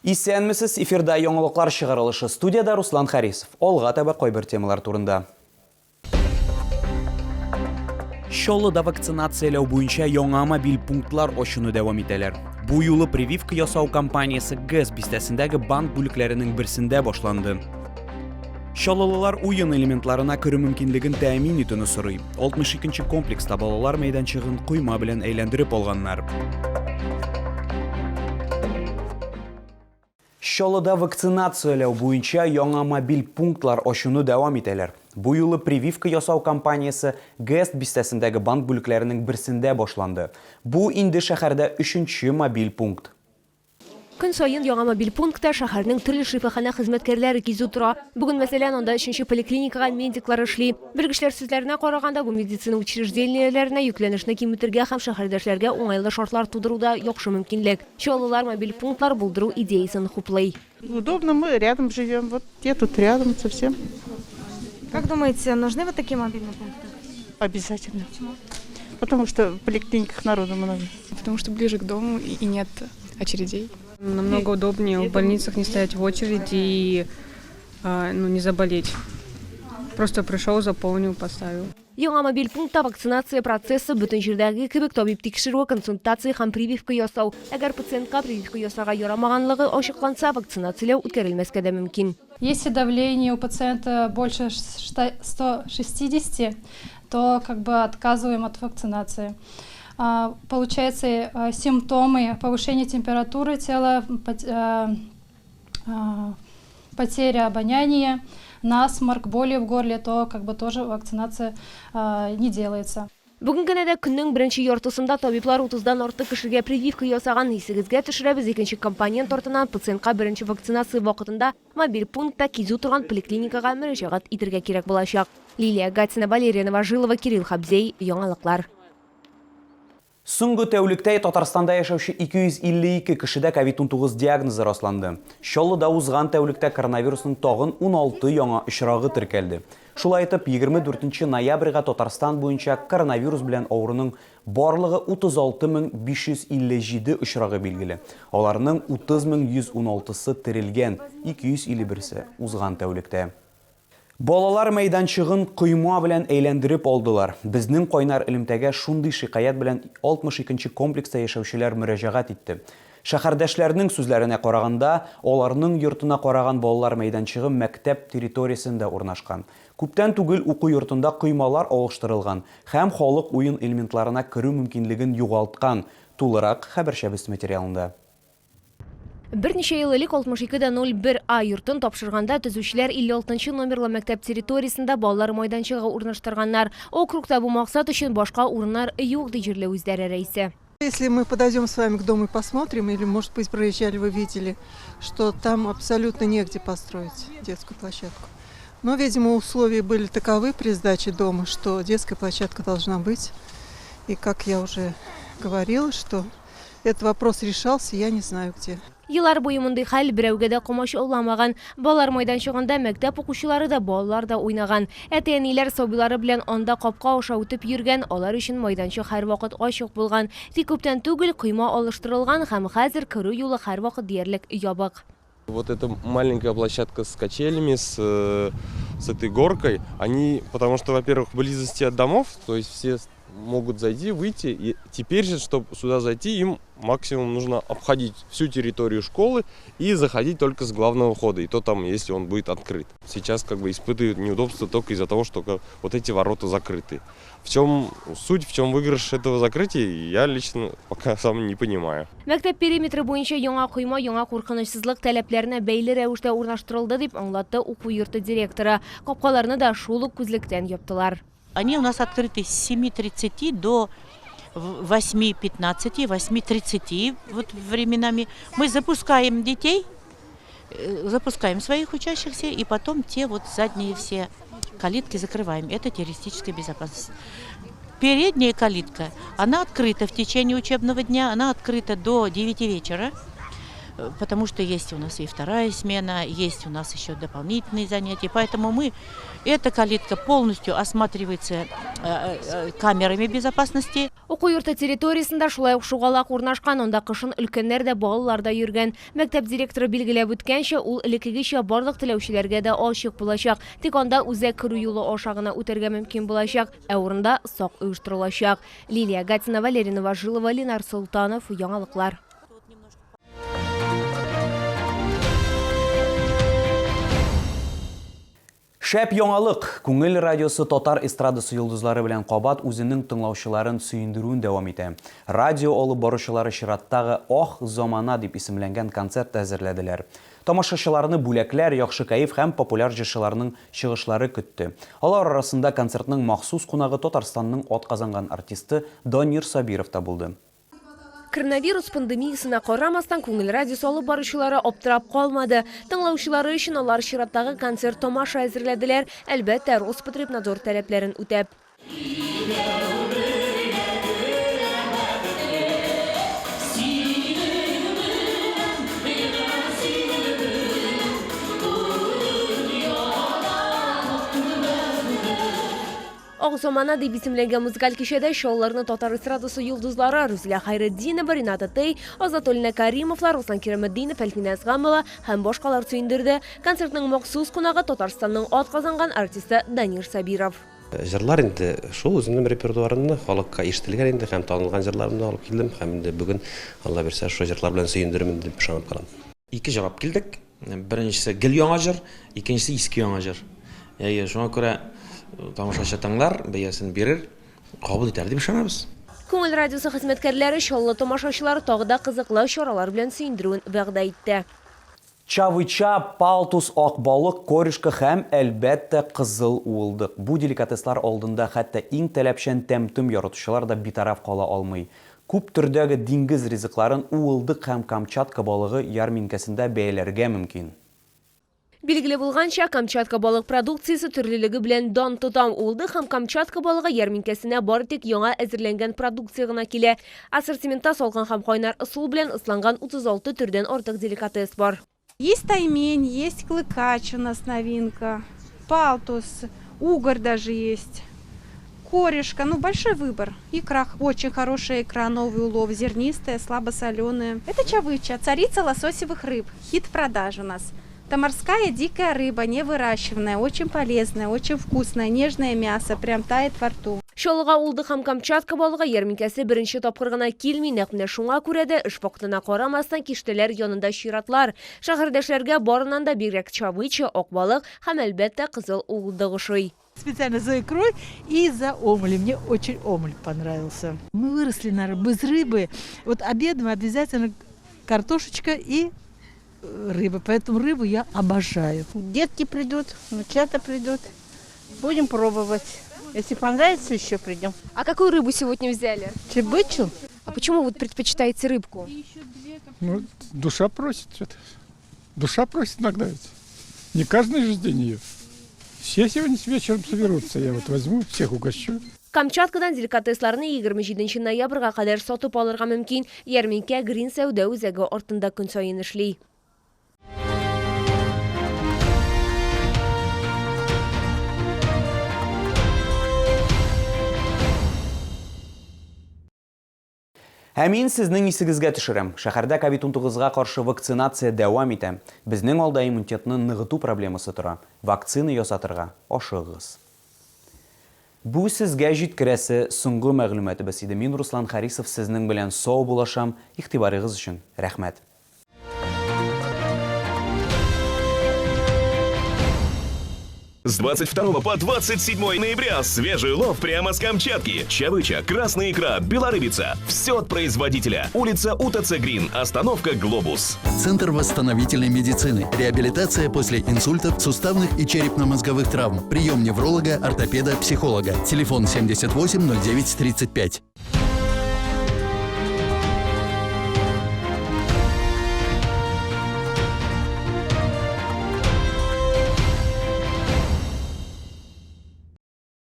Исәнмесез, эфирда яңалыклар чыгарылышы. Студиядә Руслан Харисов. Алга таба кайбер темалар турында. Чаллыда вакцинацияләү буенча яңа мобиль пунктлар ачуны дәвам итәләр. Бу юлы прививка ясау кампаниясе ГЭС бистәсендәге банк бүлекләренең берсендә башланды. Чаллылылар уен элементларына керү мөмкинлеген тәэмин итүне сорый. 62 нче комплекста балалар мәйданчыгын койма белән әйләндереп алганнар. Чаллыда вакцинацияләү буенча яңа мобиль пунктлар ачуны дәвам итәләр. Бу юлы прививка ясау кампаниясе ГЭС бистәсендәге банк бүлекләренең берсендә башланды. Бу инде шәһәрдә өченче мобиль пункт. Көн саен яңа мобиль пунктта шәһәрнең төрле шифаханә хезмәткәрләре кизү тора. Бүген, мәсәлән, анда өченче поликлиникага медиклар эшли. Белгечләр сүзләренә караганда, бу медицина учреждениеләренә йөкләнешне киметергә һәм шәһәрдәшләргә уңайлы шартлар тудыруда яхшы мөмкинлек. Чаллылар мобиль пунктлар булдыру идеясен хуплый. Удобно, мы рядом живем, вот я тут рядом совсем. Как думаете, нужны вот такие мобильные пункты? Обязательно. Почему? Потому что в поликлиниках народу много. Потому что ближе к дому и нет очередей. Намного удобнее в больницах не стоять в очереди и ну, не заболеть. Просто пришел, заполнил, поставил. Яңа мобиль пунктта вакцинация процессы бөтен җирдәге кебек табиб тикшерүе, консультация һәм прививка ясау. Әгәр пациентка прививка ясарга ярамаганлыгы ачыкланса, вакцинацияләү үткәрелмәскә дә мөмкин. Если давление у пациента больше 160, то как бы отказываем от вакцинации. Получается, симптомы: повышение температуры тела, потеря обоняния, насморк, боли в горле, то как бы тоже вакцинация не делается. Бүген генә дә көннең беренче яртысында табиблар утыздан артык кешегә прививка ясаган. Исегезгә төшерәбез, икенче компонент артыннан пациентка беренче вакцинация вакытында мобиль пунктта кизү торган поликлиникага мөрәҗәгать итергә кирәк булачак. Лилия Гатина, Валерия Новожилова, Кирилл Хабзей, Яңалыклар. Соңгы тәүлектә Татарстанда яшәүче 252 кешедә ковид-унтугыз диагнозы расланды. Чаллыда узган тәүлектә коронавирусның тагын 16 яңа очрагы теркәлде. Шулай итеп, 24 нче ноябрьгә Татарстан буенча коронавирус белән авыруның барлыгы 36 557 очрагы билгеле. Аларның 30 116 сы терелгән, 251 се узган тәүлектә. Балалар мәйданчыгын койма белән әйләндереп алдылар. Безнең кайнар элемтәгә шундый шикаять белән 62 нче комплекста яшәүчеләр мөрәҗәгать итте. Шәһәрдәшләрнең сүзләренә караганда, аларның йортына караган балалар мәйданчыгы мәктәп территориясендә урнашкан. Күптән түгел уку йортында коймалар алыштырылган һәм халык уен элементларына керү мөмкинлеген югалткан. Тулырак, хәбәрчәбез материалында. Берничә ел элек 62 дә 01 А йортын тапшырганда төзүчеләр 56 нчы номерлы мәктәп территориясендә балалар майданчыгы урнаштырганнар. Округта бу максат өчен башка урыннар юк, ди җирле үзидарә рәисе. Если мы подойдем с вами к дому и посмотрим, или, может быть, проезжали, вы видели, что там абсолютно негде построить детскую площадку. Но, видимо, условия были таковы при сдаче дома, что детская площадка должна быть. И, как я уже говорила, что этот вопрос решался, я не знаю где. Еллар буе мондый хәл берәүгә дә комачауламаган. Балалар майданчыгында мәктәп укучылары да, балалар да уйнаган. Әти-әниләр сабыйлары белән анда капка аша үтеп йөргән, алар өчен майданчык һәрвакыт ачык булган. Тик күптән түгел койма алыштырылган һәм хәзер керү юлы һәрвакыт диярлек ябык. Вот эта маленькая площадка с качелями, с этой горкой, они, потому что, во-первых, в близости от домов, то есть все могут зайти, выйти. И теперь же, чтобы сюда зайти, им максимум нужно обходить всю территорию школы и заходить только с главного входа, и то там, если он будет открыт. Сейчас как бы испытывают неудобства только из-за того, что вот эти ворота закрыты. В чем суть, в чем выигрыш этого закрытия, я лично пока сам не понимаю. Мәктәп периметры буенча яңа койма яңа куркынычсызлык таләпләренә бәйле рәвештә урнаштырылды, дип аңлатты уку йорты директоры. Капкаларны да шул ук күзлектән яптылар. Они у нас открыты с 7:30 до 8:15, 8:30 вот временами. Мы запускаем детей, запускаем своих учащихся, и потом те вот задние все калитки закрываем. Это террористическая безопасность. Передняя калитка, она открыта в течение учебного дня, она открыта до 9 вечера, потому что есть у нас и вторая смена, есть у нас еще дополнительные занятия. Поэтому эта калитка полностью осматривается камерами безопасности. Уку йорты территориясендә шулай ук шугалак урнашкан, анда кышын өлкәннәр дә, балалар да йөргән. Мәктәп директоры билгеләп үткәнчә, ул элеккегечә барлык теләүчеләргә дә ачык булачак. Тик анда үзәк керү юлы аша гына үтәргә мөмкин булачак, ә урында сак оештырылачак. Лилия Гатина, Валерий Новожилова, Ленар Солтанов, Яңалыклар. Шәп яңалык! Күңел радиосы татар эстрадасы йолдызлары белән кабат үзенең тыңлаучыларын сөендерүен дәвам итә. Радио алып баручылары чираттагы Ах, замана дип исемләнгән концерт әзерләделәр. Тамашачыларны бүләкләр, яхшы кәеф һәм популяр җырчыларның чыгышлары көтте. Алар арасында концертның махсус кунагы Татарстанның атказанган артисты Данир Сабиров та булды. Коронавирус пандемиясенә карамастан, Күңел радиосы алып баручылары аптырап калмады. Тыңлаучылары өчен алар чираттагы концерт-тамаша әзерләделәр, әлбәттә, Роспотребнадзор таләпләрен үтәп. Ак замана дип исемләнгән музыкаль кичәдә Чалларны татар эстрадасы йолдызлары Рүзилә Хәйретдинова, Рената Тей, Азатуллина Каримовлар, Руслан Кираметдинов, Әлфинә Әсгамова һәм башкалар сөендерде. Концертның махсус кунагы Татарстанның атказанган артисты Данир Сабиров. Җырлар инде шул үземнең репертуарымны, халыкка ишетелгән инде һәм танылган җырларымны алып килдем һәм инде бүген, Алла бирсә, шул җырлар белән сөендерермен дип ышанып калам. Ике җыр алып килдек. Беренчесе гел яңа җыр, икенчесе иске яңа җыр. Әйе, шуңа күрә тамашачы тыңлар, бәясен бирер, кабул итәр дип ышанабыз. Күңел радиосы хезмәткәрләре Чаллы тамашачылары тагы да кызыклы чаралар белән сөендерүен вәгъдә итте. Чавыча, палтус, ак балык, корешка һәм, әлбәттә, кызыл уылдык. Бу деликатеслар алдында хәтта иң таләпчән тәм-том яратучылар да битараф кала алмый. Күп төрдәге диңгез ризыкларын уылдык һәм Камчатка балыгы ярминкәсендә бәяләргә мөмкин. Билгеле булганча, Камчатка балык продукциясе төрлелеге белән дан тота. Уылдык һәм Камчатка балыгы ярминкәсенә бары тик яңа әзерләнгән продукция гына килә. Ассортиментта салкын һәм кайнар ысул белән ысланган 36 төрдән артык деликатес бар. Есть таймень, есть клыкач у нас новинка, палтус, угорь даже есть, корешка, ну большой выбор. Икра, очень хорошая икра, новый улов, зернистая, слабосоленая. Это чавыча, царица лососевых рыб, хит продаж у нас. Это морская дикая рыба, не выращиванная, очень полезная, очень вкусная, нежное мясо, прям тает во рту. Чаллыга Улды һәм Камчатка балыгы ярминкәсе беренче тапкыр гына килми, нәкъ менә шуңа күрә дә эш вакытына карамастан киштәләр янында чиратлар. Шәһәрдәшләргә барыннан да бигрәк чавыча, ак балык һәм, әлбәттә, кызыл уылдык ошый. Специально за икрой и за омулем. Мне очень омуль понравился. Мы выросли на рыбе, без рыбы. Вот обедаем обязательно картошечка и рыба. Поэтому рыбу я обожаю. Детки придут, внучата придут. Будем пробовать. Если понравится, еще придем. А какую рыбу сегодня взяли? Чебычу. А почему вы предпочитаете рыбку? Ну, душа просит что-то. Душа просит иногда ведь. Не каждый же день ее. Все сегодня вечером соберутся. Я вот возьму, всех угощу. Камчаткадан деликатесларны 27 ноябрьгә кадәр сатып алырга мөмкин. Ярминкә Грин сәүдә үзәге артында көн саен эшли. Ә мин сезнең исегезгә төшерәм, шәһәрдә ковид-унтугызга каршы вакцинация дәвам итә. Безнең алда иммунитетны ныгыту проблемасы тора. Вакцина ясатырга ашыгыгыз. Бу сезгә җиткерәсе соңгы мәгълүматыбыз иде. Мин Руслан Харисов сезнең белән саубуллашам. Игътибарыгыз өчен рәхмәт. С 22 по 27 ноября свежий улов прямо с Камчатки. Чавыча, красная икра, белорыбица. Все от производителя. Улица УТЦ Грин. Остановка Глобус. Центр восстановительной медицины. Реабилитация после инсультов, суставных и черепно-мозговых травм. Прием невролога, ортопеда, психолога. Телефон 78 09 35.